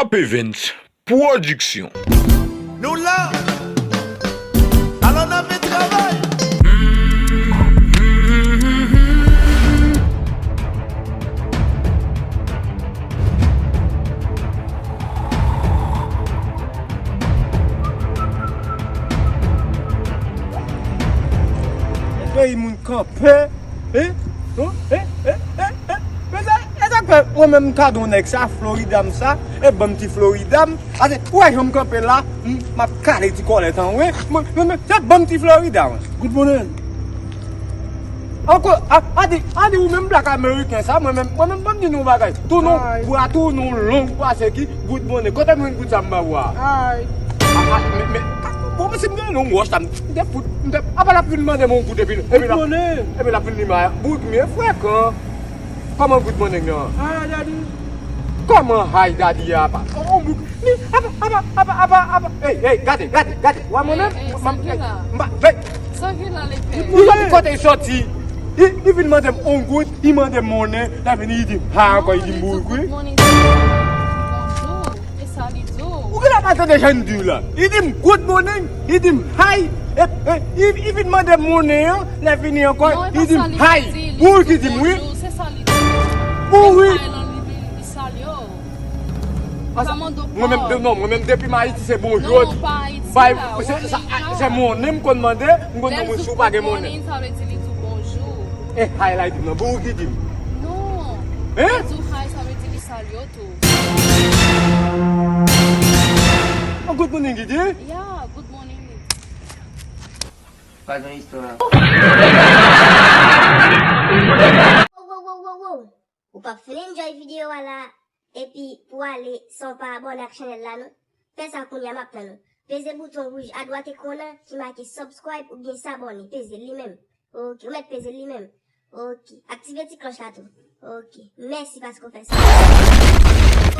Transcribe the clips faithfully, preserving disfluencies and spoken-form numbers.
Up Events Production. Nou la! Alò n ape travay! Peyi moun kanpe. Eh? Oh, eh, eh, eh, eh. Men sa, e sa k fè mwen menm m ka di yon nèg sa, Florida m sa, e ban m ti Florida m. Ase, ou wè jan m kanpe la, m, m ap kale ti kòlèt an, wi. Mwen, mwen, mwen, se ban m ti Florida, mwen. Good morning. Ankò, a, a di, a di ou menm black ameriken sa, mwen menm, mwen menm ban m di nou yon bagay. Tou nou, bwa tou nou long pase ki good morning. Kote mwen goud sa m ba ou a? Ay. A, a, men, men, bon, men si m gen yon wòch la, m te fout, m te, apa l ap vin mande m yon goud epi, epi l ap, epi l ap vin di m, bout men frekan. Kòman good morning nan? Hi, daddy. Kòman hi, daddy a pa? On bout, ni, apa, apa, apa, apa, apa. Hey, hey, gade, gade, gade. Wa mwen menm, m, m, m, m, m, Sa gen la, lepè? Li soti kote li soti. Li, li vin mande m on goud, li mande m monnen, la vini li di m hi ankò, li di m bout wi. Good morning, bonjou, e sa li di w. Ou genlè pa tande jan l di w la. Li di m good morning, li di m hi, e, e, li, li vin mande m monnen an, la vini ankò, li di m hi. Bout li di m wi. Bout wi. Li salye w. Mwen menm, non, mwen menm depi m Ayiti se bonjou. Non, pa Ayiti la, se monnen m konn mande, m konn di moun si w pa gen monnen. Good morning, sa vle di li di w bonjou. E hi la li di m nan, bon ou ki di m. Non. Hein? Li di w hi, sa vle di li salye w tou. Oh, good morning li di? Yeah, good morning li di. Pa gen istwa. Wow, wow, wow, wow, wow. Ou p ap fin enjoy videyo a la, epi pou ale san w pa abòne ak chanèl la non. Fè sa kounye a, m ap tann ou. Peze bouton wouj adwat ekran an ki make subscribe oubyen s'abonner, peze l li menm. Oke, ou mèt peze l li menm. Oke, aktive ti klòch la tou. Oke, mèsi paske w fè sa.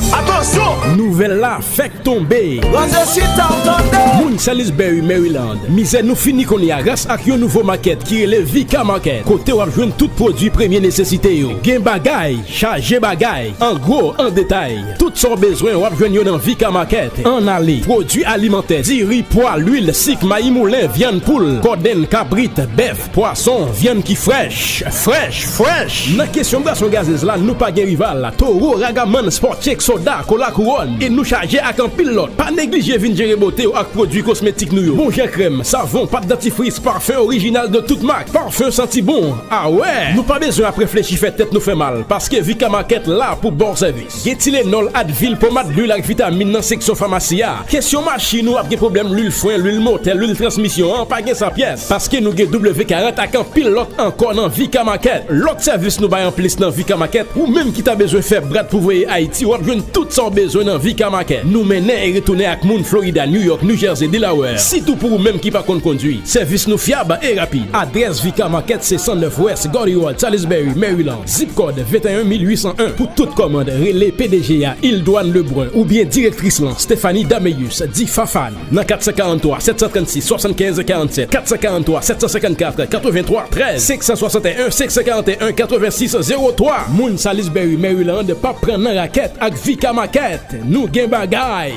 Atansyon! Nouvèl la fèk tonbe. Ranse chita w tande! Moun Salisbury, Maryland, mizè nou fini kounye a gras ak yon nouvo makèt ki rele Vika Market, kote w ap jwenn tout pwodui premye nesesite yo. Gen bagay, chaje bagay, an gwo, an detay. Tout sa w bezwen, w ap jwenn yo nan Vika Market. Ann ale, pwodui alimantè, diri, pwa, lwil, sik, mayi moulen, vyann poul, kòdenn, kabrit, bèf, pwason, vyann ki frèch, frèch, frèch. Nan kesyon bwason gazez la, nou pa gen rival. Toro, Ragaman, Sport Check, soda, kola kouwòn, e nou chaje ak anpil lòt. Pa neglije vin jere bote w ak pwodui kosmetik nou yo. Bon jan krèm, savon, pat dantifris, pafen orijinal de tout mak, pafen santi bon. A wè! Nou pa bezwen ap reflechi fè tèt nou fè mal, paske Vika Market la pou ba w sèvis. Gen Tylenol, Advil, pomad, lwil ak vitamin nan seksyon famasi a. Kesyon machin ou ap gen pwoblèm lwil fren, lwil motè, lwil transmisyon an, pa gen sa pyès. Paske nou gen W karant ak anpil lòt ankò nan Vika Market. Lòt sèvis nou bay anplis nan Vika Market, ou menm ki ta bezwen fè brad pou voye Ayiti, w ap jwenn tout sa w bezwen nan Vika Market. Nou mennen e retounen ak moun Florida, New York, New Jersey, Delaware. Sitou pou ou menm ki pa konn kondwi. Sèvis nou fyab e rapid. Adrès Vika Market se san nèf West Gordy Road, Salisbury, Maryland. Zip kòd venteyen mil uitsan en. Pou tout kòmand, rele P D G a, Ildouane Lebrun, oubyen direktris lan, Stephanie Dameus, di Fafane, nan kat san karant twa, sèt san trannsis, swasannkenz karannsèt, kat san karant twa, sèt san senkannkat, katreventwa trèz, senk san swasanteyen, senk san karanteyen, katrevensis zewo twa. Moun Salisbury, Maryland, p ap pran nan rakèt ak Vika Market. Nou gen bagay!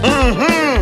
Mhm.